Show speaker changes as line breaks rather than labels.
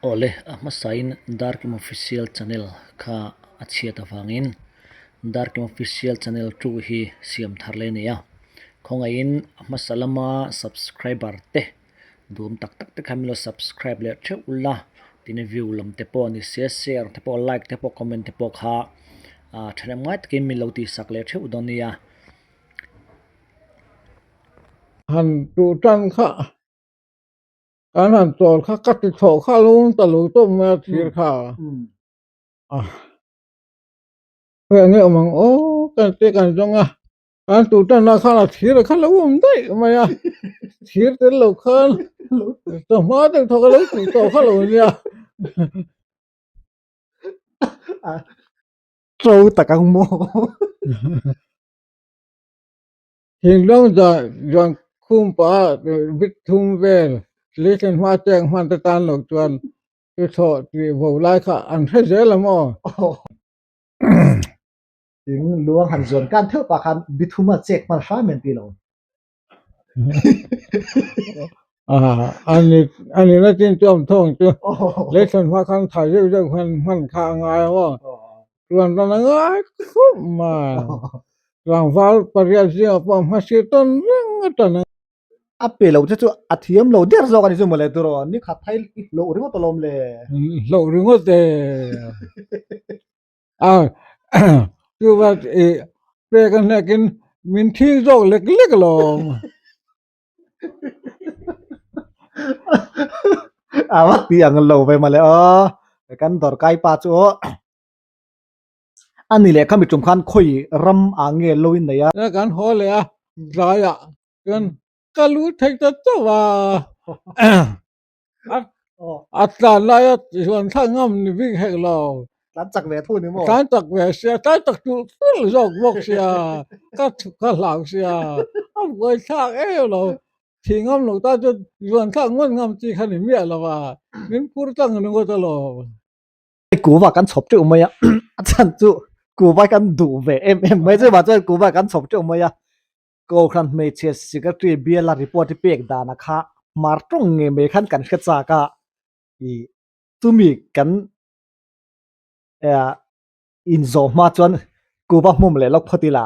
Awle, a hmasain Darkim Official Channel kha a chhiat avangin Darkim Official Channel 2 hi siam thar leh a ni a. Khawngaihin a hmasa lama subscriber te duhawm tak tak te kha min lo subscribe leh theuh ula, tin view lam te pawh ni se share te pawh like te pawh comment te pawh kha ah thahnem ngai takin min lo tihsak leh theuh dawn nia.
Han tuh tan kha Kan han chawl kha ka ti chhoh kha lo ta lo tawp mai a thir kha a hei enge awm ang aw kan ti kan zawng a kan tur tan lah khan a thir kha lo awm daih mai a thir tel lo khan chawhma deuh thaw ka lo tih tawh kha lo nia.
To tak ang maw.
Thinlung zuan khum pah bik thum vel listen hma cheng hman te tan loh chuan chu thawh tih vo lai kha an hre zel a maw?
Ting luang han zuan kan theuh pah khan bithum a chek hman hram em ti lo.
Ani ani na chin chu awm thawng chu listen hma khan thai zeuh zeuh khan hman kha a ngai a maw? Chuan ran a ngai khawp mai. Tlangval pariat zingah pawh a hmasir tawn reng a tan a.
A pe lo che chu a thiam lo der zawk a ni chu mawle turaw ni khat phai i hlauh ringawt alawm le.
Hlauh ringawt e. A chuva i pek a hnekin min thing zawk lek lek alawm.
A va ti ang lo ve mawle aw kan dawrkai pa chu aw. A ni leh khami tum khan khawi ram ah nge lo in nei a.
Kan haw leh a tlaiah chuan ka lu thei ta chauh a, a tlan laia chuan thla ngam ni bik hek lo.
Tlan chak ve thu ni maw?
Tlan chak ve sia, tlan chak tulh tulh zawk bawk sia, ka ka hlau sia, a buai thlak em lo. Thih ngam loh tan chuan zuan thlak ngawn ngam chi kha ni miah lo a, min phur tlang ringawt alawm.
Kuva kan chhawp teuh mai a, a chhan chu kuva kan duh ve em em mai chu mah chuan kuva kan chhawp teuh mai a, Kohhran hmeichhe secretary biala report hi pek dana kha hmar tawng ngei mai khan kan hre chak a, ih chumi kan inzawh hma chuan kuva hmum leh lawk phawt ila.